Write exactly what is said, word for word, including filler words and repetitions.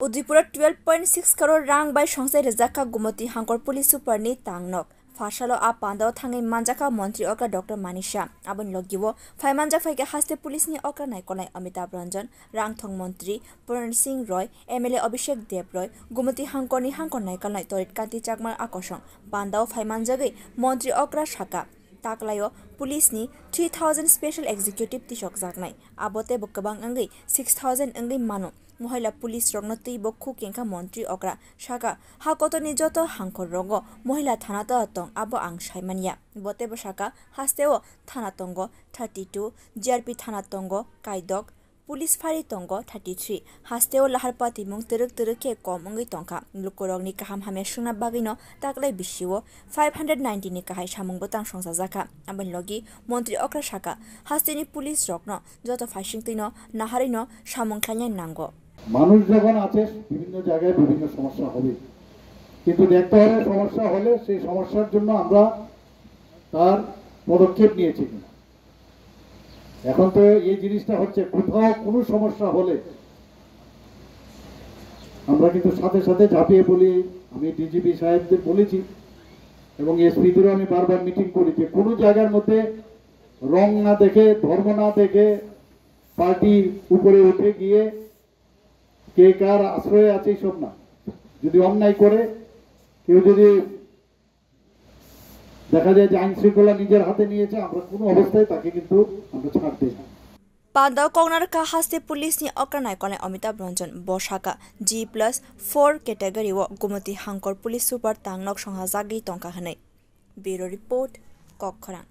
Udaipur o twelve point six crore rang bai songsai rijak kha Gumoti Hangkor Police Super ni tangnok. Phasalo a pandao thangwi manjakha Montri okra Doctor Manik Saha. Aboni logi o phai manjak phaikha haste police ni okra naikolnai Amitabh Ranjan, rangthong montri Pradyot Singh Roy, M L A Abhishek Dev Roy, Gumoti Hangkor ni Hangkor naikolnai Torit Kanti Chakma a kosong. Pandao phai manjagwi montri okra sakha, taklaio police ni three thousand special executive tisokjaknai, abo teibo kwbang wngwi six thousand wngwi mano. Mohila police rokno twibo khuk kengkha montri okra, sakha, ha kotorni joto hangkhor rogo mohila thana to tong, abo ang saimanya. Bo teibo sakha, hasteo thana tongo thirty-two, G R P thana tongo kaidok, police phari tongo thirty-three. Hasteo lahar patimung twrwk twrwk khe kom wngwi tongkha. Lukurokni kaham hamya swngna bagwino taklai bisio five hundred ninety ni kahai samung bwtang songchajakha. Aboni logi montri okra sakha, hasteni police rokno joto phaisingtwino naharwino samung khlaina nango. মানুষ যখন আছে, বিভিন্ন জায়গায় বিভিন্ন সমস্যা হবে, কিন্তু দেখতে হবে সমস্যা হলে সেই সমস্যার জন্য আমরা তার পদক্ষেপ নিয়েছি কিনা। এখন তো এই জিনিসটা হচ্ছে, কোথাও কোনো সমস্যা হলে আমরা কিন্তু সাথে সাথে ঝাঁপিয়ে পড়ি। আমি ডিজিপি সাহেবদের বলেছি এবং এসপিদেরও আমি বারবার মিটিং করি যে কোনো জায়গার মধ্যে রং না দেখে, ধর্ম না দেখে, পার্টির উপরে উঠে গিয়ে কে কার আশ্রয়ে আছে, এইসব না। যদি অন্যায় করে, কেউ যদি দেখা যায় যে আইন শৃঙ্খলা নিজের হাতে নিয়েছে, আমরা কোনো অবস্থায় তাকে কিন্তু আমরা ছাড় দেই না। Pandao koknar kha haste police ni okra naikolnai Amitabh Ranjan, bo sakha G plus four category o Gumoti Hangkor Police Super tangnok songjagwi tongkha hwnwi. Bureau Report, Kokkhorang.